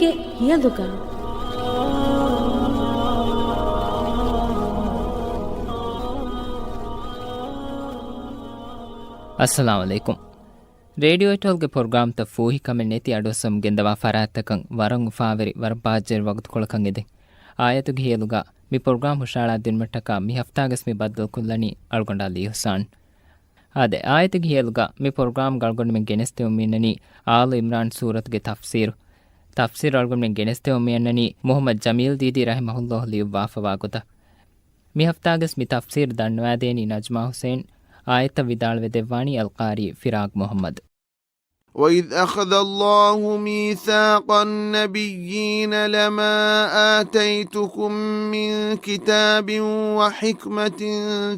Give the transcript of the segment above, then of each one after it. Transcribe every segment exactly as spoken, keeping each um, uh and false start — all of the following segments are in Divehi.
ގެ ހިޔަލުގަ. އައްސަލާމު ޢަލައިކުމް. ރޭޑިއޯ އެޓޯލްގެ ޕްރޮގްރާމްތައް ފޫހިކަމެއް ނެތި އަޑުއައްސަމުން ގެންދަވާ ފަރާތްތަކަށް ވަރަށް އުފާވެރި، ވަރަށް ބާއްޖަވެރި ވަގުތުކޮޅަކަށް އެދެން. އާޔަތުގެ ހިޔަލުގަ މި ޕްރޮގްރާމް ހުށައަޅާ ދިނުމަށްޓަކާ މި ހަފްތާގަސް މި ބައްދަލުކޮށްލަނީ އަޅުގަނޑާ ލީ ހުސާން. އާދެ، އާޔަތުގެ ހިޔަލުގަ މި ޕްރޮގްރާމްގަ އަޅުގަނޑުމެން ގެނެސްދެމުން މިއަންނަނީ އާލު އިމްރާން ސޫރަތުގެ ތަފްސީރު. ތަފްސީރު އަޅުގަނޑުމެން ގެނެސްދެމުން މިއަންނަނީ މުޙައްމަދު ޖަމީލް ދީދީ ރަޙިމަހުﷲ ލިޔުއްވާފަވާ ގޮތަށް. މި ހަފްތާގަސް މި ތަފްސީރު ދަންނަވާދޭނީ ނަޖްމާ ޙުސައިން. އާޔަތްތައް ވިދާޅުވެދެއްވާނީ އަލްޤާރީ ފިރާގް މުޙައްމަދު. وإذ أخذ الله ميثاق النبيين لما آتيتكم من كتاب وحكمة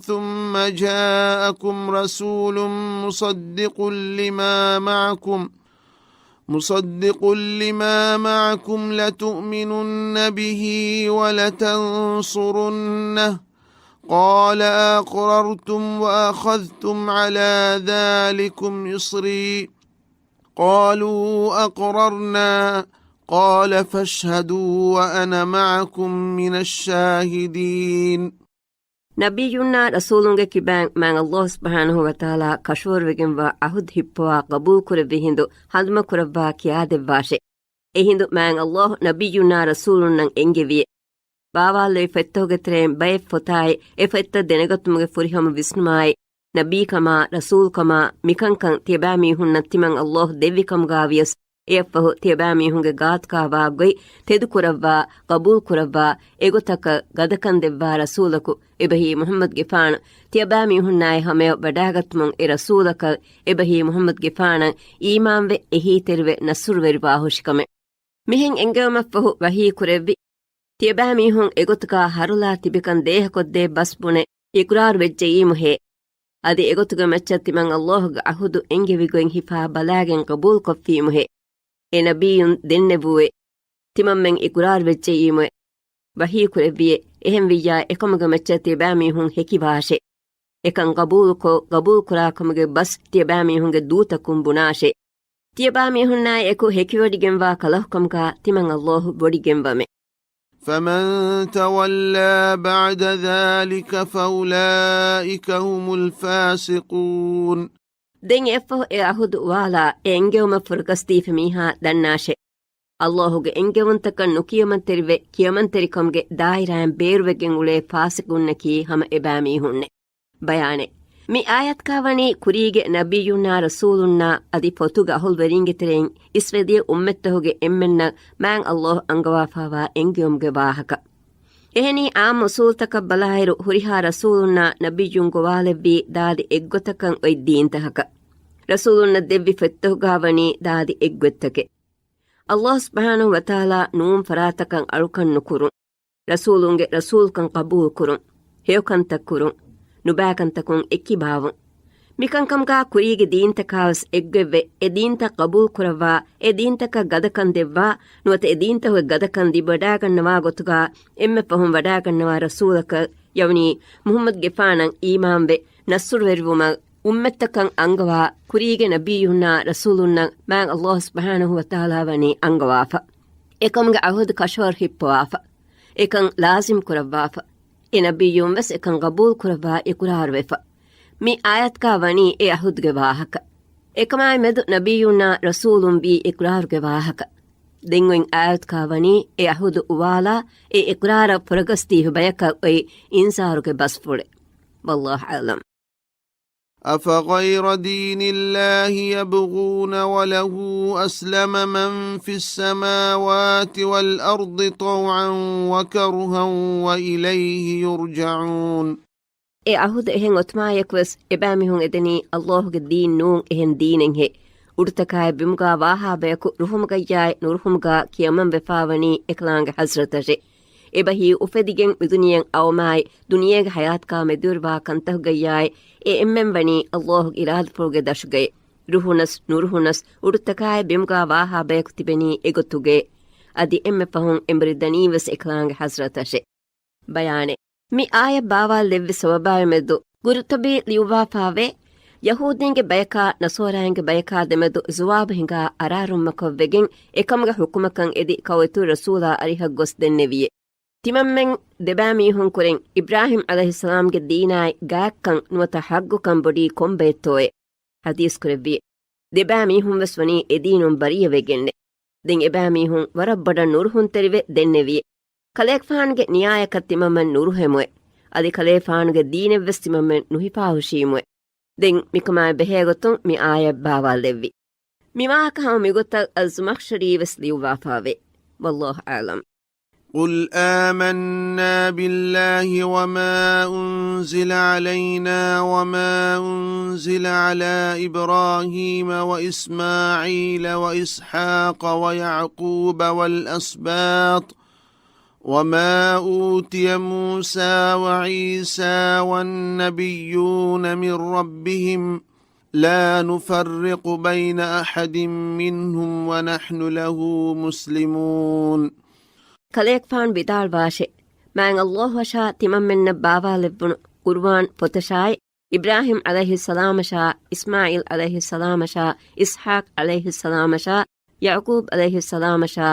ثم جاءكم رسول مصدق لما معكم، مصدق لما معكم لتؤمنن به ولتنصرنه، قال أقررتم وأخذتم على ذلكم إصري، قالوا أقررنا، قال فاشهدوا وأنا معكم من الشاهدين. ނަބިއްޔުންނާ ރަސޫލުންގެ ކިބައިން މާތް ﷲ ސުބްޙާނަހޫ ވަތަޢާލާ ކަށަވަރުވެގެންވާ ޢަހުދު ހިއްޕަވާ ޤަބޫލުކުރެއްވި ހިނދު ހަނދުމަކުރައްވާ ކިޔާދެއްވާށޭ. އެހިނދު މާތް ﷲ ނަބިއްޔުންނާ ރަސޫލުންނަށް އެންގެވިއޭ. ބާވާލެއްވި ފޮތްތަކުގެ ތެރެއިން ބައެއް ފޮތާއި، އެ ފޮތްތައް ދެނެގަތުމުގެ ފުރިހަމަ ވިސްނުމާއި، ނަބީކަމާ، ރަސޫލުކަމާ، މިކަންކަން ތިޔަބައިމީހުންނަށް ތިމަން ﷲ ދެއްވި ކަމުގާ ވިޔަސް، އެއަށްފަހު ތިޔަބައިމީހުންގެ ގާތުގާވާ ގޮތް ތެދުކުރައްވާ، ޤަބޫލުކުރައްވާ، އެގޮތަކަށް ގަދަކަން ދެއްވާ ރަސޫލަކު އެބަހީ މުޙައްމަދުގެފާނު، ތިޔަބައިމީހުންނާއި ހަމަޔަށް ވަޑާގަތުމުން އެ ރަސޫލަކަށް އެބަހީ މުޙައްމަދުގެފާނަށް އީމާންވެ އެހީތެރިވެ ނަޞްރުވެރިވާހުށިކަމެއް. މިހެން އެންގެވުމަށްފަހު ވަޙީ ކުރެއްވި، ތިޔަބައިމީހުން އެގޮތުގާ ހަރުލާ ތިބިކަން ދޭހަކޮށްދޭ ބަސް ބުނެ އިޤްރާރު ވެއްޖައީމުހޭ. އަދި އެގޮތުގެ މައްޗަށް ތިމަން ﷲގެ ޢަހުދު އެންގެވި ގޮތް ހިފާ ބަލާގެން ޤަބޫލުކޮށްފީމުހޭ. އެ ނަބިއްޔުން ދެންނެވޫއޭ. ތިމަންމެން އިޤްރާރު ވެއްޖައީމުއޭ. ވަޙީ ކުރެއްވިއޭ. އެހެންވިއްޔާ އެކަމުގެ މައްޗަށް ތިޔަބައިމީހުން ހެކިވާށޭ. އެކަން ޤަބޫލުކޮށް، ޤަބޫލުކުރާ ކަމުގެ ބަސް ތިޔަބައިމީހުންގެ ދޫތަކުން ބުނާށޭ. ތިޔަބައިމީހުންނާއި އެކު ހެކިވޮޑިގެންވާ ކަލަހުކަމުގާ ތިމަން ﷲ ވޮޑިގެންވަމޭ. فمن تولى بعد ذلك فأولئك هم الفاسقون. ދެން އެއަށްފަހު އެ ޢަހުދު އުވާލާ އެ އެންގެވުމަށް ފުރަގަސްދީފި މީހާ ދަންނާށޭ. ﷲގެ އެންގެވުންތަކަށް ނުކިޔަމަންތެރިވެ، ކިޔަމަންތެރިކަމުގެ ދާއިރާއިން ބޭރުވެގެން އުޅޭ ފާސިޤުންނަކީ ހަމަ އެބައިމީހުންނޭ. ބަޔާނެއް. މި އާޔަތުގާ ވަނީ ކުރީގެ ނަބިއްޔުންނާ ރަސޫލުންނާ އަދި ފޮތުގެ އަހުލުވެރީންގެ ތެރެއިން އިސްވެދިޔަ އުއްމަތްތަކުގެ އެންމެންނަށް މާތް ﷲ އަންގަވާފާވާ އެންގެވުމުގެ ވާހަކަ. އެހެނީ އާއްމު އުސޫލުތަކަށް ބަލާއިރު، ހުރިހާ ރަސޫލުންނާ ނަބިއްޔުން ގޮވާލެއްވީ ދާދި އެއްގޮތަކަށް އޮތް ދީންތަކަކަށް. ރަސޫލުންނަށް ދެއްވި ފޮތްތަކުގާ ވަނީ ދާދި އެއްގޮތްތަކެއް. ﷲ ސުބްޙާނަހޫ ވަތަޢާލާ ނޫން ފަރާތަކަށް އަޅުކަން ނުކުރުން. ރަސޫލުންގެ ރަސޫލުކަން ޤަބޫލުކުރުން. ހެޔޮކަންތައް ކުރުން. ނުބައިކަންތަކުން އެއްކިބާވުން. މިކަންކަމުގާ ކުރީގެ ދީންތަކާވެސް އެއްގޮތްވެ، އެ ދީންތައް ޤަބޫލުކުރައްވާ، އެ ދީންތަކަށް ގަދަކަން ދެއްވާ، ނުވަތަ އެ ދީންތަކުގެ ގަދަކަން ދިބަޑާގަންނަވާ ގޮތުގާ އެންމެ ފަހުން ވަޑާގަންނަވާ ރަސޫލަކަށް، ޔަޢުނީ މުޙައްމަދުގެފާނަށް އީމާންވެ، ނަޞްރުވެރިވުމަށް އުއްމަތްތަކަށް އަންގަވާ، ކުރީގެ ނަބިއްޔުންނާ ރަސޫލުންނަށް މާތް ﷲ ސުބްޙާނަހޫ ވަތަޢާލާ ވަނީ އަންގަވާފަ. އެކަމުގެ ޢަހުދު ކަށަވަރު ހިއްޕަވާފަ. އެކަން ލާޒިމް ކުރައްވާފަ. އެ ނަބިއްޔުން ވެސް އެކަން ޤަބޫލު ކުރައްވާ އިޤްރާރުވެފަ. މި އާޔަތުގާ ވަނީ އެ ޢަހުދުގެ ވާހަކަ. އެކަމާއި މެދު ނަބިއްޔުންނާ ރަސޫލުން ވީ އިޤްރާރުގެ ވާހަކަ. ދެން އޮތް އާޔަތުގާ ވަނީ އެ ޢަހުދު އުވާލާ އެ އިޤްރާރަށް ފުރަގަސްދީފި ބަޔަކަށް އޮތް އިންޒާރުގެ ބަސްފުޅެއް. ވައްލާހު އަޢްލަމް. أفغير دين الله يبغون وله أسلم من في السماوات والأرض طوعا وكرها وإليه يرجعون. އެ ޢަހުދު އެހެން އޮތުމާއެކުވެސް، އެބައިމީހުން އެދެނީ ﷲގެ ދީން ނޫން އެހެން ދީނެއްހޭ. އުޑުތަކާއި ބިމުގާ ވާހާ ބަޔަކު ރުހުމުގައްޔާއި ނުރުހުމުގާ ކިޔަމަންވެފާވަނީ އެކަލާނގެ ޙަޟްރަތަށޭ. އެބަހީ އުފެދިގެން މިދުނިޔެއަށް އައުމާއި، ދުނިޔޭގެ ޙަޔާތުގާ މެދުވެރިވާ ކަންތަކުގައްޔާއި، އެ އެންމެން ވަނީ ﷲގެ އިރާދަފުޅުގެ ދަށުގައި. ރުހުނަސް، ނުރުހުނަސް، އުޑުތަކާއި ބިމުގާ ވާހާ ބަޔަކު ތިބެނީ އެގޮތުގައި. އަދި އެންމެ ފަހުން އެނބުރި ދަނީވެސް އެކަލާނގެ ޙަޟްރަތަށޭ. ބަޔާނެއް. މި އާޔަތް ބާވާލެއްވި ސަބަބާއި މެދު ޤުރްޠުބީ ލިޔުއްވާފާވޭ، ޔަހޫދީންގެ ބަޔަކާ ނަޞާރާއިންގެ ބަޔަކާ ދެމެދު ޒުވާބު ހިނގާ އަރާރުންމަކަށް ވެގެން އެކަމުގެ ޙުކުމަކަށް އެދި ކައުއިތުރު ރަސޫލާ އަރިހަށް ގޮސް ދެންނެވިއެ. ތިމަންމެން ދެބައިމީހުން ކުރެން އިބްރާހީމް ޢަލައިހިއްސަލާމްގެ ދީނާއި ގާތްކަން ނުވަތަ ޙައްޤުކަން ބޮޑީ ކޮންބައެއްތޯއޭ؟ ޙަދީޘް ކުރެއްވިއެ. ދެބައިމީހުން ވެސް ވަނީ އެދީނުން ބަރީއަވެގެންނެ. ދެން އެބައިމީހުން ވަރަށް ބޮޑަށް ނުރުހުންތެރިވެ ދެންނެވިއެ. ކަލޭގެފާނުގެ ނިޔާޔަކަށް ތިމަންމެން ނުރުހެމުއެ. އަދި ކަލޭގެފާނުގެ ދީނެއްވެސް ތިމަންމެން ނުހިފާހުށީމުއެ. ދެން މިކަމާއި ބެހޭގޮތުން މި އާޔަތް ބާވާލެއްވި. މިވާހަކަ ހަމަ މިގޮތަށް އައްޒުމަޚްޝަރީ ވެސް ލިޔުއްވާފާވޭ. ވައްލާހު އަޢުލަމް. قل آمنا بالله وما أنزل علينا وما أنزل على إبراهيم وإسماعيل وإسحاق ويعقوب والأسباط وما أوتي موسى وعيسى والنبيون من ربهم لا نفرق بين أحد منهم ونحن له مسلمون. ކަލޭގެފާނު ވިދާޅުވާށެ، މާތް ﷲ އަށާ ތިމަންމެންނަށް ބާވާލެއްވުނު ޤުރުއާން ފޮތަށާއި، އިބްރާހީމް ޢަލައިހިއްސަލާމަށާ، އިސްމާޢީލް ޢަލައިހިއްސަލާމަށާ، އިސްޙާޤް ޢަލައިހިއްސަލާމަށާ، ޔަޢުޤޫބް ޢަލައިހިއްސަލާމަށާ،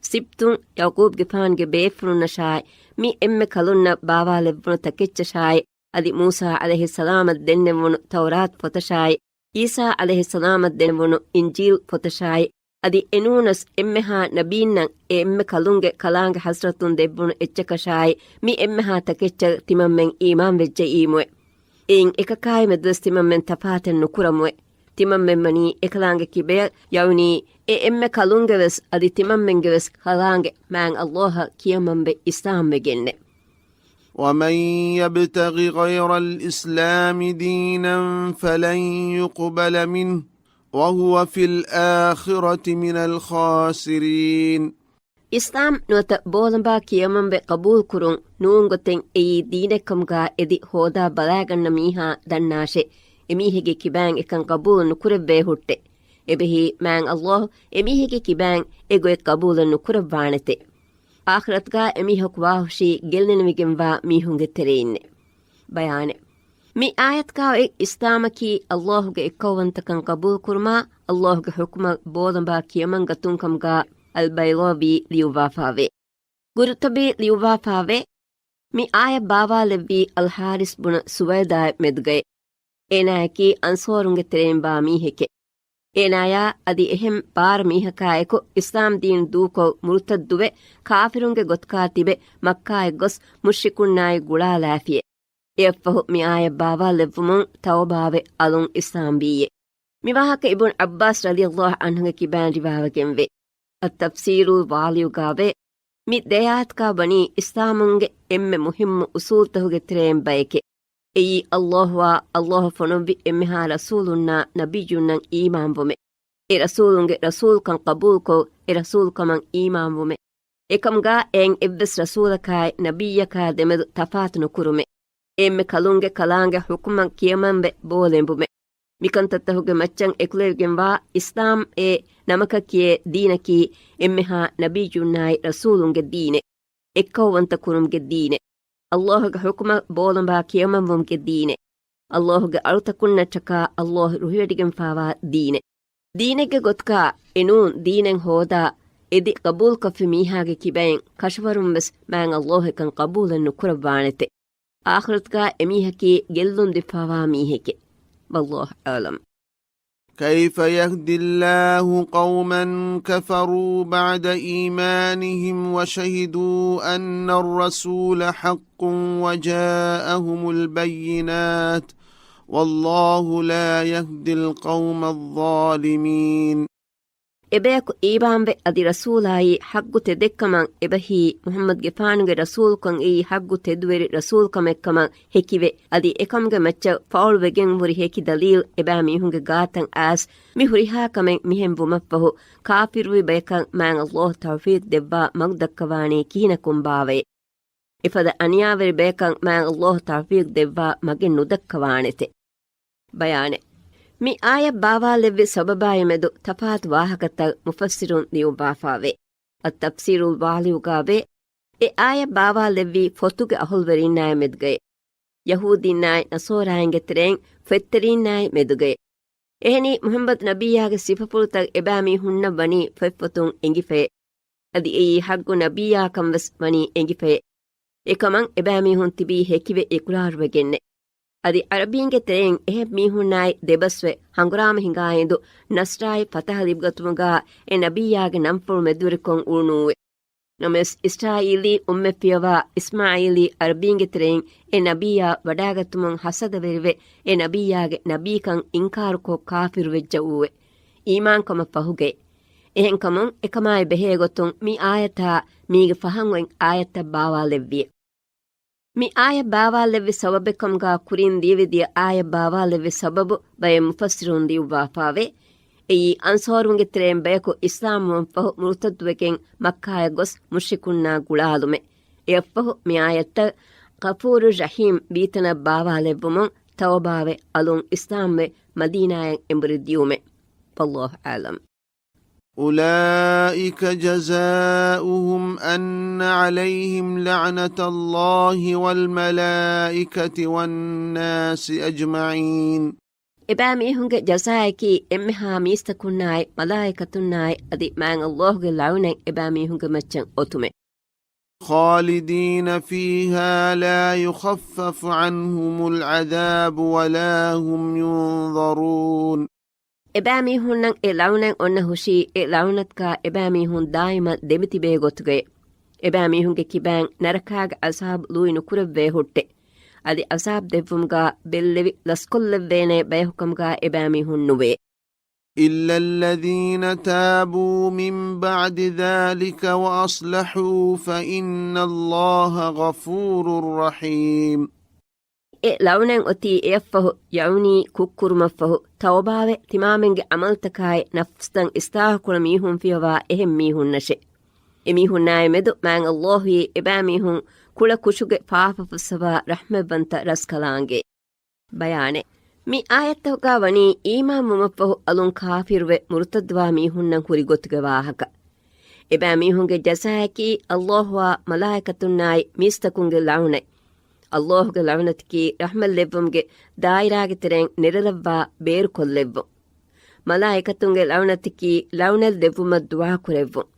ސިބްތުން ޔަޢުޤޫބްގެފާނުގެ ބޭފުޅުންނަށާއި، މި އެންމެ ކަލުންނަށް ބާވާލެއްވުނު ތަކެއްޗަށާއި، އަދި މޫސާ ޢަލައިހިއްސަލާމަށް ދެންނެވުނު ތައުރާތު ފޮތަށާއި، ޢީސާ ޢަލައިހިއްސަލާމަށް ދެންނެވުނު އިންޖީލް ފޮތަށާއި، އަދި އެނޫނަސް އެންމެހާ ނަބީންނަށް އެ އެންމެ ކަލުންގެ ކަލާނގެ ޙަޟްރަތުން ދެއްވުނު އެއްޗަކަށާއި، މި އެންމެހާ ތަކެއްޗަށް ތިމަންމެން އީމާން ވެއްޖައީމުއެ. އެއިން އެކަކާއި މެދުވެސް ތިމަންމެން ތަފާތެއް ނުކުރަމުއެ. ތިމަންމެން ވަނީ އެކަލާނގެ ކިބަޔަށް، ޔަޢުނީ އެ އެންމެ ކަލުންގެވެސް އަދި ތިމަންމެންގެވެސް ކަލާނގެ މާތް ﷲ އަށް ކިޔަމަންވެ އިސްލާމްވެގެންނެ. ومن يبتغ غير الإسلام دينا فلن يقبل منه وهو في الآخرة من الخاسرين. އިސްލާމް ނުވަތަ ބޯލަނބާ ކިޔަމަންވެ ޤަބޫލުކުރުން ނޫންގޮތެއް އެއީ ދީނެއްކަމުގާ އެދި ހޯދާ ބަލާގަންނަ މީހާ ދަންނާށޭ، އެމީހެއްގެ ކިބައިން އެކަން ޤަބޫލު ނުކުރެއްވޭ ހުއްޓެ. އެބެހީ މާތް ﷲ އެމީހެއްގެ ކިބައިން އެ ގޮތް ޤަބޫލެއް ނުކުރައްވާނެތެ. އާޚިރަތުގާ އެމީހަކު ވާހުށީ ގެއްލެނިވެގެންވާ މީހުންގެ ތެރެއިންނެ. ބަޔާނެއް. މި އާޔަތުގާ އޮތް އިސްލާމަކީ ﷲގެ އެއްކައުވަންތަކަން ޤަބޫލުކުރުމާ، ﷲގެ ޙުކުމަށް ބޯލަނބާ ކިޔަމަންގަތުން ކަމުގާ އަލްބައިޟާވީ ލިޔުއްވާފާވޭ. ޤުރްޠުބީ ލިޔުއްވާފާވޭ، މި އާޔަތް ބާވާލެއްވީ އަލްޙާރިސް ބުނު ސުވައިދާއެއް މެދުގައެ. އޭނާއަކީ އަންޞާރުންގެ ތެރެއިން ވާ މީހެކެ. އޭނާޔާ އަދި އެހެން ބާރަ މީހަކާއެކު އިސްލާމް ދީން ދޫކޮށް މުރުތައްދުވެ، ކާފިރުންގެ ގޮތުގާ ތިބެ މައްކާއަށް ގޮސް މުޝްރިކުންނާއި ގުޅާލާފިޔެ. އެއަށްފަހު މި އާޔަތް ބާވާލެއްވުމުން ތައުބާވެ އަލުން އިސްލާމް ވީއެ. މި ވާހަކަ އިބްނު ޢައްބާސް ރަޟިޔަﷲ ޢަންހުގެ ކިބައިން ރިވާވެގެންވޭ. އައްތަފްސީރުލް ވާލިއުގާވޭ، މި ދެ އާޔަތުގާ ވަނީ އިސްލާމުންގެ އެންމެ މުހިއްމު އުސޫލްތަކުގެ ތެރެއިން ބައެކެ. އެއީ ﷲ އާ، ﷲ ފޮނުއްވި އެންމެހާ ރަސޫލުންނާ ނަބިއްޔުންނަށް އީމާންވުމެ. އެ ރަސޫލުންގެ ރަސޫލްކަން ޤަބޫލުކޮށް، އެ ރަސޫލްކަމަށް އީމާންވުމެ. އެކަމުގާ އެއިން އެއްވެސް ރަސޫލަކާއި ނަބިއްޔަކާ ދެމެދު ތަފާތު ނުކުރުމެ. އެންމެ ކަލުންގެ ކަލާނގެ ޙުކުމަށް ކިޔަމަންވެ ބޯލެނބުމެ. މިކަންތައްތަކުގެ މައްޗަށް އެކުލެވިގެންވާ އިސްލާމް އޭ ނަމަކަށް ކިޔޭ ދީނަކީ އެންމެހާ ނަބިއްޔުންނާއި ރަސޫލުންގެ ދީނެއް. އެއްކައުވަންތަ ކުރުމުގެ ދީނެއް. ﷲގެ ޙުކުމަށް ބޯލަނބާ ކިޔަމަންވުމުގެ ދީނެއް. ﷲގެ އަޅުތަކުންނަށްޓަކާ ﷲ ރުހިވެޑިގެންފާވާ ދީނެއް. ދީނެއްގެ ގޮތުގާ އެނޫން ދީނެއް ހޯދާ، އެދި ޤަބޫލުކޮށްފި މީހާގެ ކިބައިން ކަށަވަރުން ވެސް މާތް ﷲ އެކަން ޤަބޫލެއް ނުކުރައްވާނެތެ. އާޚިރަތުގާ އެމީހަކީ ގެއްލުން ދެއްވާވާ މީހެކެ. ވައްލާހު އަޢުލަމް. كيف يهدي الله قوما كفروا بعد إيمانهم وشهدوا أن الرسول حق وجاءهم البينات والله لا يهدي القوم الظالمين. އެބަޔަކު އީމާންވެ އަދި ރަސޫލާއީ ޙައްޤު ތެދެއްކަމަށް އެބަހީ މުޙައްމަދުގެފާނުގެ ރަސޫލުކަން އެއީ ޙައްޤު ތެދުވެރި ރަސޫލުކަމެއްކަމަށް ހެކިވެ، އަދި އެކަމުގެ މައްޗަށް ފައުޅުވެގެން ހުރި ހެކި ދަލީލް އެބައިމީހުންގެ ގާތަށް އައިސް، މި ހުރިހާ ކަމެއް މިހެން ވުމަށްފަހު، ކާފިރުވި ބަޔަކަށް މާތް ﷲ ތައުފީޤް ދެއްވާ މަގު ދައްކަވާނީ ކިހިނަކުން ބާވައޭ؟ އެފަދަ އަނިޔާވެރި ބަޔަކަށް މާތް ﷲ ތައުފީޤް ދެއްވާ މަގެއް ނުދައްކަވާނެތެ. ބަޔާނެއް. މި އާޔަތް ބާވާލެއްވި ސަބަބާއި މެދު ތަފާތު ވާހަކަތައް މުފައްސިރުން ލިޔުއްވާފާވޭ. އައްތަފްސީރުލް ވާލިއުގާވޭ، އެ އާޔަތް ބާވާލެއްވީ ފޮތުގެ އަހުލުވެރިންނާއި މެދުގައޭ. ޔަހޫދީންނާއި ނަޞާރާއިންގެ ތެރެއިން ފޮތްތެރީންނާއި މެދުގައި. އެހެނީ، މުޙައްމަދު ނަބިއްޔާގެ ސިފަފުޅުތައް އެބައިމީހުންނަށް ވަނީ ފޮތްފޮތުން އެނގިފައޭ. އަދި އެއީ ޙައްގު ނަބިއްޔާކަން ވެސް ވަނީ އެނގިފައޭ. އެކަމަށް އެބައިމީހުން ތިބީ ހެކިވެ އިޤުރާރުވެގެންނެ. އަދި ޢަރަބީންގެ ތެރެއިން އެހެން މީހުންނާއި ދެބަސްވެ ހަނގުރާމަ ހިނގާ އިނދު ނަޞްރާއި ފަތަޙަ ލިބިގަތުމުގާ އެ ނަބިއްޔާގެ ނަންފުޅު މެދުވެރިކޮށް އުޅުނޫވެ. ނަމަވެސް، އިސްރާއީލީ އުއްމަތް ފިޔަވާ އިސްމާޢީލީ ޢަރަބީންގެ ތެރެއިން އެ ނަބިއްޔާ ވަޑާގަތުމުން ޙަސަދަވެރިވެ، އެ ނަބިއްޔާގެ ނަބީކަން އިންކާރުކޮށް ކާފިރުވެއްޖައޫވެ. އީމާންކަމަށް ފަހުގައި. އެހެންކަމުން، އެކަމާއި ބެހޭގޮތުން މި އާޔަތާ މީގެ ފަހަން އޮތް އާޔަތްތައް ބާވާލެއްވިއެ. މި އާޔަތް ބާވާލެއްވި ސަބަބެއްކަމުގާ ކުރިން ލިޔެވިދިޔަ އާޔަތް ބާވާލެއްވި ސަބަބު ބައެއް މުފައްސިރުން ލިޔުއްވާފާވޭ. އެއީ، އަންޞާރުންގެ ތެރެއިން ބަޔަކު އިސްލާމްވުމަށްފަހު މުރުތައްދުވެގެން މައްކާޔަށް ގޮސް މުޝްރިކުންނާ ގުޅާލުމެއް. އެއަށްފަހު މި އާޔަތްތައް ޣަފޫރު ރަޙީމް ވީތަނަށް ބާވާލެއްވުމުން، ތައުބާވެ، އަލުން އިސްލާމްވެ، މަދީނާޔަށް އެނބުރި ދިޔުމެއް. ވައްލާހު އަޢުލަމް. أولئك جزاؤهم أن عليهم لعنة الله والملائكة والناس أجمعين. އެބައިމީހުންގެ ޖަޒާއަކީ އެންމެހާ މީސްތަކުންނާއި މަލާއިކަތުންނާއި އަދި މާތް ﷲ ގެ ލަޢުނަތް އެބައިމީހުންގެ މައްޗަށް އޮތުމެއް. خالدين فيها لا يخفف عنهم العذاب ولا هم ينظرون. އެބައިމީހުންނަށް އެ ލަޢުނަތް އޮންނަ ހުށީ، އެ ލަޢުނަތަކާ އެބައިމީހުން ދާއިމަށް ދެމިތިބޭ ގޮތުގައި. އެބައިމީހުންގެ ކިބައިން ނަރަކާގެ ޢަޒާބު ލުއި ނުކުރެއްވޭ ހުއްޓެ. އަދި ޢަޒާބު ދެއްވުމުގާ ބެއްލެވި ލަސްކޮށްލެއްވޭނޭ ބަޔަކުކަމުގާ އެބައިމީހުން ނުވޭ. إلا الذين تابوا من بعد ذلك وأصلحوا فإن الله غفور رحيم. އެ ލަޢުނަތް އޮތީ އެއަށްފަހު، ޔަޢުނީ ކުށްކުރުމަށްފަހު، ތައުބާވެ، ތިމާމެންގެ ޢަމަލުތަކާއި ނަފްސުތައް އިޞްލާޙުކުރަން މީހުން ފިޔަވާ އެހެން މީހުންނަށެ. އެމީހުންނާއި މެދު މާތް ﷲ އެބައިމީހުން ކުޅަ ކުށުގެ ފާފަ ފުއްސަވާ ރަޙްމަތްވަންތަ ރަސްކަލާނގެ. ބަޔާނެއް. މި އާޔަތްތަކުގާ ވަނީ އީމާންވުމަށްފަހު އަލުން ކާފިރުވެ މުރުތައްދުވާ މީހުންނަށް ހުރި ގޮތުގެ ވާހަކަ. އެބައިމީހުންގެ ޖަޒާއަކީ ﷲ އާ މަލާއިކަތުންނާއި މީސްތަކުންގެ ލަޢުނަތް. ﷲ ގެ ލަޢުނަތަކީ ރަޙްމަތްލެއްވުމުގެ ދާއިރާގެ ތެރެއިން ނެރެލައްވާ ބޭރުކޮށްލެއްވުން. މަލާއިކަތުންގެ ލަޢުނަތަކީ ލަޢުނަތްލެއްވުމަށް ދުޢާކުރެއްވުން.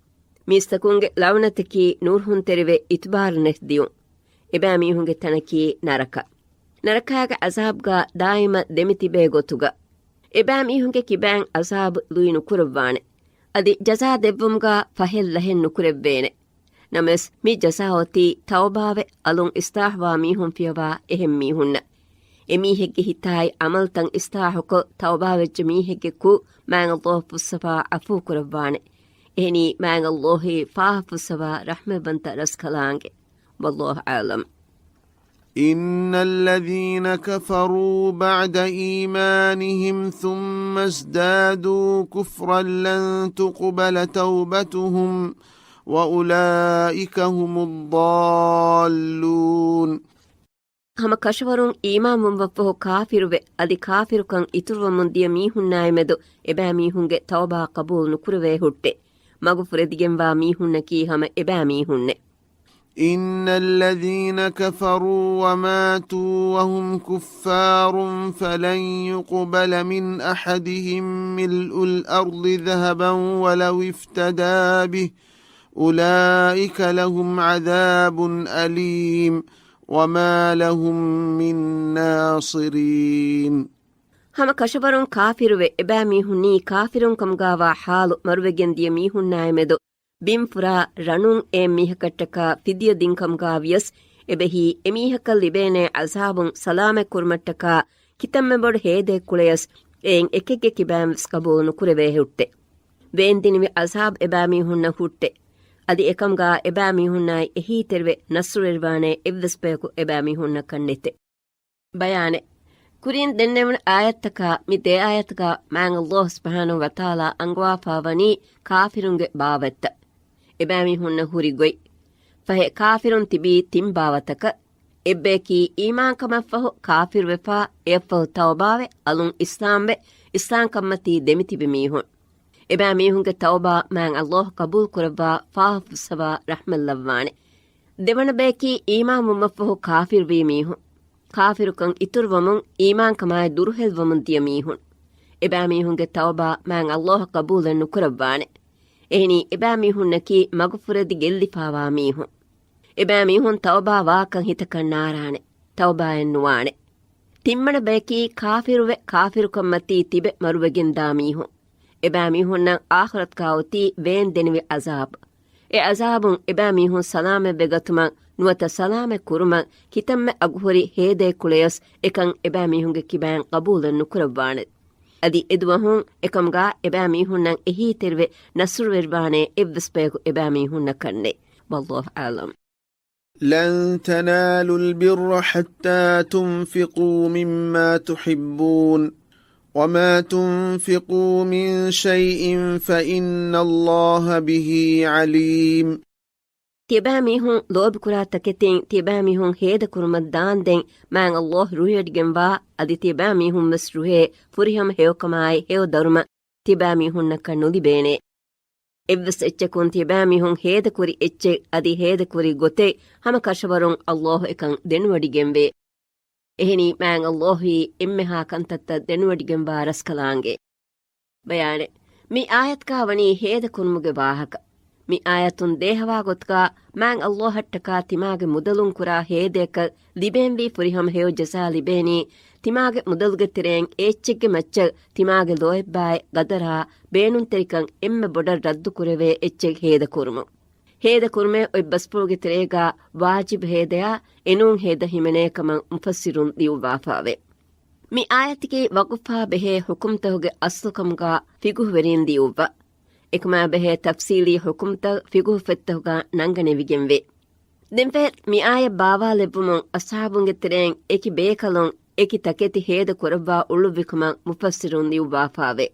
މީސްތަކުންގެ ލަޢުނަތަކީ ނޫރުހުންތެރިވެ އިތުބާރު ނެތިދިޔުން. އެބައިމީހުންގެ ތަނަކީ ނަރަކަ. ނަރަކާގެ ޢަޒާބުގާ ދާއިމަށް ދެމިތިބޭ ގޮތުގަ. އެބައިމީހުންގެ ކިބައިން ޢަޒާބު ލުއި ނުކުރައްވާނެ. އަދި ޖަޒާ ދެއްވުމުގާ ފަހެއް ލަހެއް ނުކުރެއްވޭނެ. ނަމަވެސް، މި ޖަޒާ އޮތީ ތައުބާވެ، އަލުން އިޞްލާޙުވާ މީހުން ފިޔަވާ އެހެން މީހުންނަށް. އެމީހެއްގެ ހިތާއި ޢަމަލުތައް އިޞްލާޙުކޮށް، ތައުބާވެއްޖެ މީހެއްގެ ކުށް މާތް ﷲ ފުއްސަފާ ޢަފޫކުރައްވާނެ. އެހެނީ، މާތް ﷲ އީ ފާފަ ފުއްސަވާ ރަޙްމަތްވަންތަ ރަސްކަލާނގެ. والله أعلم. إن الذين كفروا بعد إيمانهم ثم ازدادوا كفرا لن تقبل توبتهم وأولئك هم الضالون. ހަމަ ކަށަވަރުން އީމާންވުމަށްފަހު ކާފިރުވެ، އަދި ކާފިރުކަން އިތުރުވަމުން ދިޔަ މީހުންނާއި މެދު އެބައިމީހުންގެ ތައުބާ ޤަބޫލު ނުކުރެވޭ ހުއްޓެ. މަގު ފުރެދިގެންވާ މީހުންނަކީ ހަމަ އެބައިމީހުންނެ. إن الذين كفروا وماتوا وهم كفار فلن يقبل من أحدهم ملء الأرض ذهبا ولو افتدى به أولئك لهم عذاب أليم وما لهم من ناصرين. ހަމަ ކަށަވަރުން ކާފިރުވެ، އެބައިމީހުންނީ ކާފިރުން ކަމުގާވާ ޙާލު މަރުވެގެން ދިޔަ މީހުންނާއި މެދު ބިން ފުރާ ރަނުން އެ މީހަކަށްޓަކާ ފިދިޔަ ދިން ކަމުގާ ވިޔަސް، އެބަހީ އެމީހަކަށް ލިބޭނޭ ޢަޒާބުން ސަލާމަތް ކުރުމަށްޓަކާ ކިތަންމެ ބޮޑު ހޭދައެއް ކުޅެޔަސް، އެއިން އެކެއްގެ ކިބައިން ވެސް ޤަބޫލު ނުކުރެވޭ ހުއްޓެ. ވޭންދިނިވި ޢަޒާބު އެބައިމީހުންނަށް ހުއްޓެ. އަދި އެކަމުގާ އެބައިމީހުންނާއި އެހީތެރިވެ ނަޞްރުވެރިވާނޭ އެއްވެސް ބަޔަކު އެބައިމީހުންނަކަށް ނެތެ. ބަޔާނެއް. ކުރިން ދެންނެވުނު އާޔަތްތަކާ މި ދެ އާޔަތުގާ މާތް ﷲ ސުބްޙާނަހޫ ވަތަޢާލާ އަންގަވާފާ ވަނީ ކާފިރުންގެ ބާވަތްތައް. އެބައިމީހުންނަށް ހުރި ގޮތް. ފަހެ، ކާފިރުން ތިބީ ތިން ބާވަތަކަށް. އެއްބަޔަކީ އީމާންކަމަށްފަހު ކާފިރުވެފާ، އެއަށްފަހު ތައުބާވެ، އަލުން އިސްލާމްވެ، އިސްލާމްކަންމަތީ ދެމިތިބި މީހުން. އެބައިމީހުންގެ ތައުބާ މާތް ﷲ ޤަބޫލުކުރައްވާ، ފާފަ ފުއްސަވާ، ރަޙްމަތްލައްވާނެ. ދެވަނަ ބަޔަކީ އީމާންވުމަށްފަހު ކާފިރުވީ މީހުން. ކާފިރުކަން އިތުރުވަމުން އީމާންކަމާއި ދުރުހެލްވަމުން ދިޔަ މީހުން. އެބައިމީހުންގެ ތައުބާ މާތް ﷲ ޤަބޫލެއް ނުކުރައްވާނެ. އެހެނީ، އެބައިމީހުންނަކީ މަގުފުރެދި ގެއްލިފާވާ މީހުން. އެބައިމީހުން ތައުބާ ވާކަން ހިތަކަށް ނާރާނެ. ތައުބާއެއް ނުވާނެ. ތިންވަނަ ބަޔަކީ ކާފިރުވެ، ކާފިރުކަންމަތީ ތިބެ މަރުވެގެންދާ މީހުން. އެބައިމީހުންނަށް އާޚިރަތުގާ އޮތީ ވޭންދެނިވި ޢަޒާބު. އެ ޢަޒާބުން އެބައިމީހުން ސަލާމަތްވެ ގަތުމަށް ނުވަތަ ސަލާމަތް ކުރުމަށް ކިތަންމެ އަގުހުރި ހޭދައެއް ކުޅެޔަސް އެކަން އެބައިމީހުންގެ ކިބައިން ޤަބޫލެއް ނުކުރައްވާނެ. އަދި އެދުވަހުން އެކަމުގާ އެބައިމީހުންނަށް އެހީތެރިވެ ނަޞްރުވެރިވާނޭ އެއްވެސް ބަޔަކު އެބައިމީހުންނަކަށް ނެތް. والله أعلم. لن تنالوا البر حتى تنفقوا مما تحبون وما تنفقوا من شيء فإن الله به عليم. ތިޔަބައިމީހުން ލޯބިކުރާ ތަކެތިން ތިޔަބައިމީހުން ހޭދަކުރުމަށް ދާންދެން މާތް ﷲ ރުހިވޮޑިގެންވާ، އަދި ތިޔަބައިމީހުން ވެސް ރުހޭ ފުރިހަމަ ހެޔޮކަމާއި ހެޔޮ ދަރުމަ ތިޔަބައިމީހުންނަކަށް ނުލިބޭނެ. އެއްވެސް އެއްޗަކުން ތިޔަބައިމީހުން ހޭދަކުރި އެއްޗެއް އަދި ހޭދަކުރި ގޮތެއް ހަމަ ކަށަވަރުން ﷲ އެކަން ދެނެވޮޑިގެންވޭ. އެހެނީ މާތް ﷲ އެންމެހާ ކަންތައްތައް ދެނެވޮޑިގެންވާ ރަސްކަލާނގެ. ބަޔާނެއް. މި އާޔަތުގާ ވަނީ ހޭދަކުރުމުގެ ވާހަކަ. މި އާޔަތުން ދޭހަވާ ގޮތުގާ މާތް ﷲ އަށްޓަކާ ތިމާގެ މުދަލުން ކުރާ ހޭދަޔަކަށް ލިބެންވީ ފުރިހަމަ ހެޔޮ ޖަޒާ ލިބޭނީ، ތިމާގެ މުދަލުގެ ތެރެއިން އެ އެއްޗެއްގެ މައްޗަށް ތިމާގެ ލޯތްބާއި ގަދަރާ ބޭނުންތެރިކަން އެންމެ ބޮޑަށް ރައްދުކުރެވޭ އެއްޗެއް ހޭދަކުރުމުން. ހޭދަކުރުމެއް އޮތް ބަސްފުޅުގެ ތެރޭގާ ވާޖިބު ހޭދަޔާ އެނޫން ހޭދަ ހިމެނޭ ކަމަށް މުފައްސިރުން ލިޔުއްވާފާވޭ. މި އާޔަތަކީ ވަގުފާ ބެހޭ ޙުކުމްތަކުގެ އަސްލުކަމުގާ ފިޤުހުވެރިން ލިޔުއްވާ. އެކަމާ ބެހޭ ތަފްސީލީ ޙުކުމްތައް ފިޤުހު ފޮތްތަކުގާ ނަންގަނެވިގެންވޭ. ދެންފަހެ މި އާޔަތް ބާވާލެއްވުމުން އަޞްޙާބުންގެ ތެރެއިން އެކި ބޭކަލުން އެކި ތަކެތި ހޭދަ ކުރައްވާ އުޅުއްވިކަމަށް މުފައްސިރުން ލިޔުއްވާފާވޭ.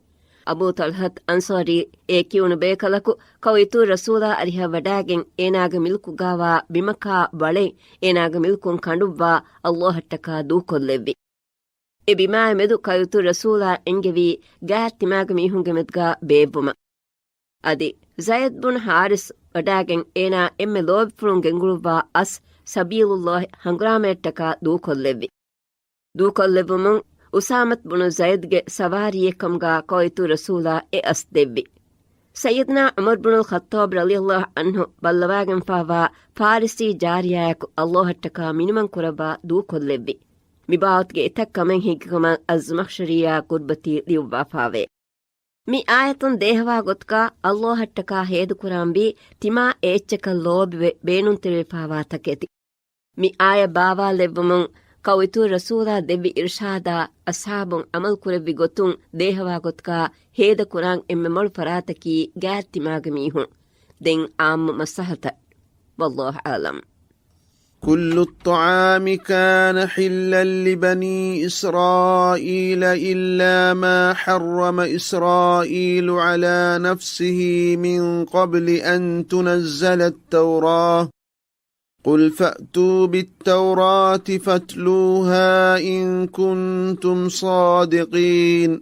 އަބޫ ޠަލްޙަތު އަންޞާރީ އޭ ކިޔުނު ބޭކަލަކު ކައުއިތުރު ރަސޫލާ އަރިހަށް ވަޑާގެން އޭނާގެ މިލްކުގާވާ ބިމަކާ ވަޅެއް އޭނާގެ މިލްކުން ކަނޑުއްވާ ﷲ އަށްޓަކާ ދޫކޮށްލެއްވި. އެ ބިމާއި މެދު ކައުއިތުރު ރަސޫލާ އެންގެވީ ގާތް ތިމާގެ މީހުންގެ މެދުގާ ބޭއްވުމަށް. އަދި ޒައިދް ބުން ޙާރިސް ވަޑާގެން އޭނާ އެންމެ ލޯބިފުޅުން ގެންގުޅުއްވާ އަސް ސަބީލުﷲ ހަނގުރާމަޔަށްޓަކާ ދޫކޮށްލެއްވި. ދޫކޮށްލެއްވުމުން އުސާމަތު ބުނު ޒައިދްގެ ސަވާރީއެއްކަމުގާ ކައުއިތުރު ރަސޫލާ އެ އަސް ދެއްވި. ސައްޔިދުނާ ޢުމަރު ބުނުލް ޚައްޠާބް ރަޟިޔަﷲ ޢަންހު ބައްލަވާގެންފާވާ ފާރިސީ ޖާރިޔާއަކު ﷲ އަށްޓަކާ މިނިވަން ކުރައްވާ ދޫކޮށްލެއްވި. މި ބާވަތުގެ އެތައް ކަމެއް ހިނގިކަމަށް އައްޒުމަޚްޝަރީއާ ގުރުބަތީ ލިޔުއްވާފާވޭ. މި އާޔަތުން ދޭހަވާ ގޮތުގާ ﷲ އަށްޓަކާ ހޭދަކުރާންވީ ތިމާ އެއްޗަކަށް ލޯބިވެ ބޭނުންތެރިވެފާވާ ތަކެތި. މި އާޔަތް ބާވާލެއްވުމުން ކައުއިތުރު ރަސޫލާ ދެއްވި އިރުޝާދާ އަޞްޙާބުން ޢަމަލު ކުރެއްވި ގޮތުން ދޭހަވާ ގޮތުގާ ހޭދަ ކުރާން އެންމެ މޮޅު ފަރާތަކީ ގާތް ތިމާގެ މީހުން. ދެން ޢާއްމު މަސްލަހަތަށް. والله أعلم. كل الطعام كان حلا لبني إسرائيل إلا ما حرم إسرائيل على نفسه من قبل أن تنزل التوراة. قل فأتوا بالتوراة فاتلوها إن كنتم صادقين.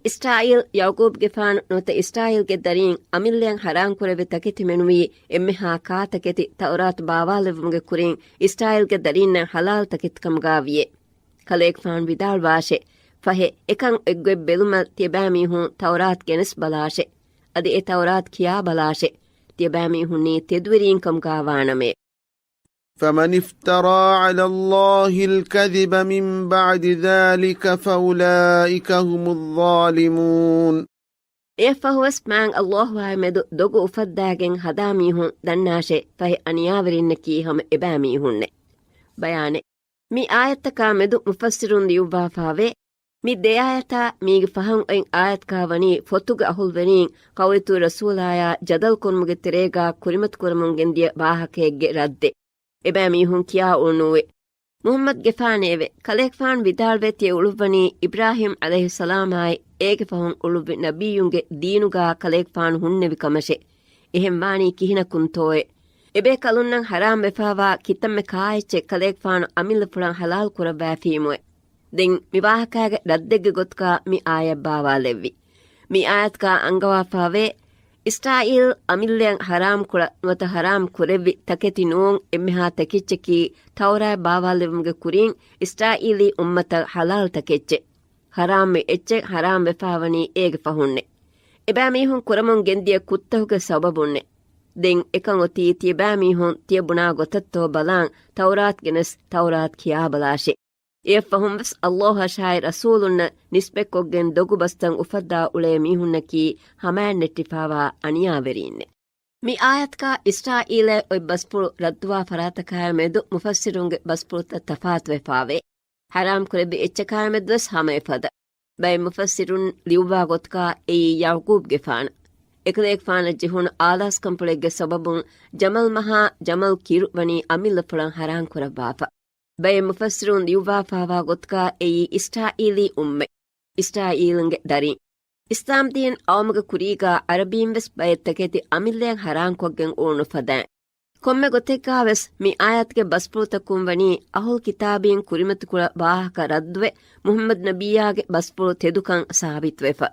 އިސްރާއީލް، ޔަޢުޤޫބްގެފާނު ނުވަތަ އިސްރާއީލްގެ ދަރީން އަމިއްލަޔަށް ޙަރާންކުރެއްވި ތަކެތި މެނުވީ އެންމެހާ ކާ ތަކެތި ތައުރާތު ބާވާލެއްވުމުގެ ކުރިން އިސްރާއީލްގެ ދަރީންނަށް ޙަލާލު ތަކެތިކަމުގާ ވިޔޭ. ކަލޭގެފާނު ވިދާޅުވާށޭ، ފަހެ، އެކަން އެއްގޮތް ބެލުމަށް ތިޔަބައިމީހުން ތައުރާތު ގެނެސްބަލާށޭ. އަދި އެ ތައުރާތު ކިޔާބަލާށޭ. ތިޔަބައިމީހުންނީ ތެދުވެރީންކަމުގާ ވާނަމޭ. فمن افترى على الله الكذب من بعد ذلك فأولئك هم الظالمون. އެއަށްފަހުވެސް މާތް ﷲ އާއި މެދު ދޮގު އުފައްދާގެން ހަދާ މީހުން ދަންނާށޭ، ފަހެ އަނިޔާވެރިންނަކީ ހަމަ އެބައިމީހުންނޭ. ބަޔާނެއް. މި އާޔަތަކާ މެދު މުފައްސިރުން ލިޔުއްވާފާވޭ، މި ދެ އާޔަތާ މީގެ ފަހުން އޮތް އާޔަތަކާ ވަނީ ފޮތުގެ އަހުލުވެރީން ކައުއިތުރު ރަސޫލާޔާ ޖަދަލު ކުރުމުގެ ތެރޭގާ ކުރިމަތި ކުރަމުން ގެންދިޔަ ވާހަކައެއްގެ ރައްދެއް. އެބައިމީހުން ކިޔާ އުޅުނޫވެ. މުޙައްމަދުގެފާނޭވެ! ކަލޭގެފާނު ވިދާޅުވޭ ތިޔަ އުޅުއްވަނީ އިބްރާހީމް ޢަލައިހިއްސަލާމާއި އޭގެ ފަހުން އުޅުއްވި ނަބިއްޔުންގެ ދީނުގާ ކަލޭގެފާނު ހުންނެވި ކަމަށޭ. އެހެން ވާނީ ކިހިނަކުންތޯއޭ؟ އެބޭކަލުންނަށް ޙަރާމް ވެފާވާ ކިތަންމެ ކާއެއްޗެއް ކަލޭގެފާނު އަމިއްލަފުޅަށް ޙަލާލު ކުރައްވައިފީމުއޭ. ދެން މި ވާހަކާގެ ރައްދެއްގެ ގޮތުގާ މި އާޔަތް ބާވާލެއްވި. މި އާޔަތުގާ އަންގަވާފާވޭ، އިސްރާއީލް އަމިއްލައަށް ޙަރާމް ކުޅަ ނުވަތަ ޙަރާމް ކުރެއްވި ތަކެތި ނޫން އެންމެހާ ތަކެއްޗަކީ ތައުރާތް ބާވާލެއްވުމުގެ ކުރިން އިސްރާއީލީ އުއްމަތަށް ޙަލާލް ތަކެއްޗެއް. ޙަރާމްވި އެއްޗެއް ޙަރާމް ވެފާވަނީ އޭގެ ފަހުންނެ. އެބައިމީހުން ކުރަމުން ގެންދިޔަ ކުށްތަކުގެ ސަބަބުންނެ. ދެން އެކަން އޮތީ ތިޔަބައިމީހުން ތިޔަ ބުނާ ގޮތަށްތޯ ބަލާން ތައުރާތް ގެނެސް ތައުރާތް ކިޔާބަލާށޭ. އެއަށްފަހުންވެސް އައްލާހަށާއި ރަސޫލުންނަށް ނިސްބަތްކޮށްގެން ދޮގު ބަސްތައް އުފައްދާ އުޅޭ މީހުންނަކީ ހަމައިންނެއްޓިފާވާ އަނިޔާވެރީންނެ. މި އާޔަތުގަ އިސްރާއީލާއި އޮތް ބަސްފުޅު ރައްދުވާ ފަރާތަކާއި މެދު މުފައްސިރުންގެ ބަސްފުޅުތައް ތަފާތުވެފާވޭ. ޙަރާމް ކުރެއްވި އެއްޗަކާއި މެދުވެސް ހަމަ އެފަދަ. ބައެއް މުފައްސިރުން ލިޔުއްވާ ގޮތަކާ އެއީ ޔަޢުޤޫބްގެފާނަށް. އެކަލޭގެފާނަށް ޖެހުނު އާލާސްކަންފުޅެއްގެ ސަބަބުން ޖަމަލް މަހާ ޖަމަލް ކިރު ވަނީ އަމިއްލަފުޅަށް ޙަރާމް ކުރައްވާފަ. ބައެއް މުފައްސިރުން ލިޔުއްވާފާވާ ގޮތަކާ އެއީ އިސްރާއީލީ އުއްމަތް، އިސްރާއީލުންގެ ދަރިން. އިސްލާމްދީން އައުމުގެ ކުރީގާ ޢަރަބީންވެސް ބައެއް ތަކެތި އަމިއްލައަށް ޙަރާމްކޮށްގެން އުޅުނު ފަދައިން. ކޮންމެ ގޮތެއްގާވެސް މި އާޔަތުގެ ބަސްފުޅުތަކުން ވަނީ އަހުލު ކިތާބީން ކުރިމަތިކުޅަ ވާހަކަ ރައްދުވެ، މުޙައްމަދު ނަބިއްޔާގެ ބަސްފުޅު ތެދުކަން ސާބިތުވެފަ.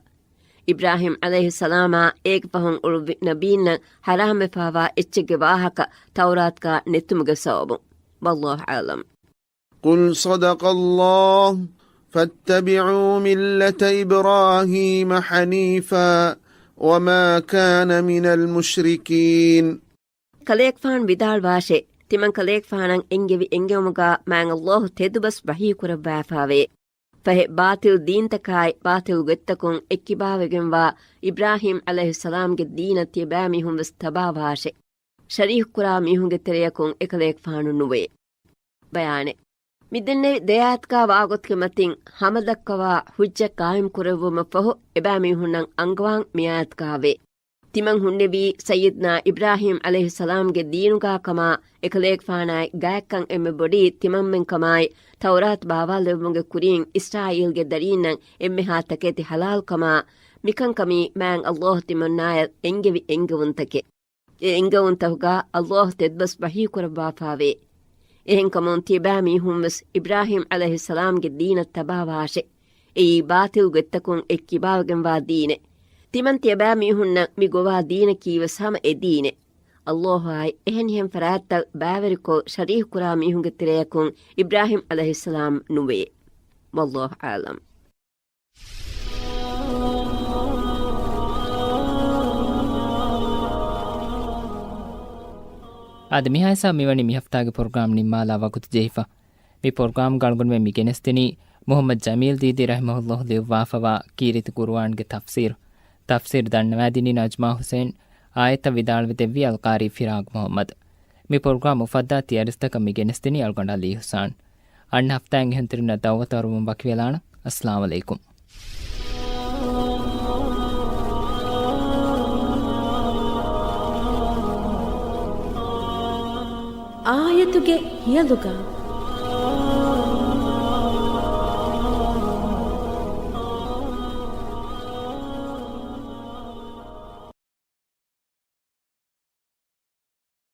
އިބްރާހީމް ޢަލައިހިއްސަލާމާ އޭގެ ފަހުން އުޅުއްވި ނަބީންނަށް ޙަރާމްވެފާވާ އެއްޗެއްގެ ވާހަކަ ތައުރާތުގާ ނެތުމުގެ ސަބަބުން. والله أعلم. قل صدق الله فاتبعوا ملة إبراهيم حنيفا وما كان من المشركين. ކަލޭގެފާނު ވިދާޅުވާށޭ، ތިމަން ކަލޭގެފާނަށް އެންގެވި އެންގެވުމުގާ މާތް އައްލާހު ތެދުބަސް ވަޙީ ކުރައްވާފާވޭ. ފަހެ ބާޠިލް ދީންތަކާއި ބާޠިލް ގޮތްތަކުން އެއްކިބާވެގެންވާ އިބްރާހީމް ޢަލައިހިއްސަލާމްގެ ދީނަށް ތިޔަބައިމީހުންވެސް ތަބާވާށޭ. ޝަރީކުކުރާ މީހުންގެ ތެރެޔަކުން އެކަލޭގެފާނު ނުވޭ. ބަޔާނެއް. މިދެންނެވި ދެއާޔަތުގާ ވާގޮތުގެ މަތިން ހަމަ ދައްކަވާ ޙުއްޖަ ޤާއިމް ކުރެއްވުމަށްފަހު އެބައިމީހުންނަށް އަންގަވާން މިއާޔަތުގާވޭ. ތިމަން ހުންނެވީ ސައްޔިދުނާ އިބްރާހީމް ޢަލައިހިއްސަލާމްގެ ދީނުގާ ކަމާ، އެކަލޭގެފާނާއި ގާތްކަން އެންމެ ބޮޑީ ތިމަންމެން ކަމާއި، ތައުރާތު ބާވާލެއްވުމުގެ ކުރިން އިސްރާއީލްގެ ދަރީންނަށް އެންމެހާ ތަކެތި ޙަލާލް ކަމާ، މިކަންކަމީ މާތް އައްލާހު ތިމަންނާޔަށް އެންގެވި އެންގެވުންތަކެއް. އެ އެންގެވުންތަކުގާ އައްލާހު ތެދުބަސް ވަޙީ ކުރައްވާފާވޭ. އެހެންކަމުން ތިޔަބައިމީހުންވެސް އިބްރާހީމް ޢަލައިހިއްސަލާމްގެ ދީނަށް ތަބާވާށޭ. އެއީ ބާޠިލް ގޮތްތަކުން އެއްކިބާވެގެންވާ ދީނެއް. ތިމަން ތިޔަބައިމީހުންނަށް މި ގޮވާ ދީނަކީވެސް ހަމަ އެ ދީނެއް. އައްލާހުއާއި އެހެނިހެން ފަރާތްތައް ބައިވެރިކޮށް ޝަރީކުކުރާ މީހުންގެ ތެރެޔަކުން އިބްރާހީމް ޢަލައިހިއްސަލާމް ނުވޭ. والله أعلم. އާދެ، މިހާހިސާބަށް މިވަނީ މިހަފްތާގެ ޕްރޮގްރާމް ނިންމާލާ ވަގުތު ޖެހިފަ. މި ޕްރޮގްރާމްގަ އަޅުގަނޑުމެން މި ގެނެސްދިނީ މުޙައްމަދު ޖަމީލް ދީދީ ރަޙިމަހުﷲ ލިޔުއްވާފަވާ ކީރިތި ޤުރުއާންގެ ތަފްސީރު. ތަފްސީރު ދަންނަވާދިނީ ނަޖްމާ ޙުސައިން، އާޔަތްތައް ވިދާޅުވެ ދެއްވީ އަލްޤާރީ ފިރާގް މުޙައްމަދު. މި ޕްރޮގްރާމް އުފައްދާ ތިޔަރިސްތަކަށް މި ގެނެސްދިނީ އަޅުގަނޑު ޢަލީ ޙުސާން. އަންނަ ހަފްތާއިން އެހުންތިރިންނަށް ދަޢުވަތު އަރުވުން ވަކިވެލާނަން. އައްސަލާމު ޢަލައިކުމް. އާޔަތުގެ ހިޔަލުގަ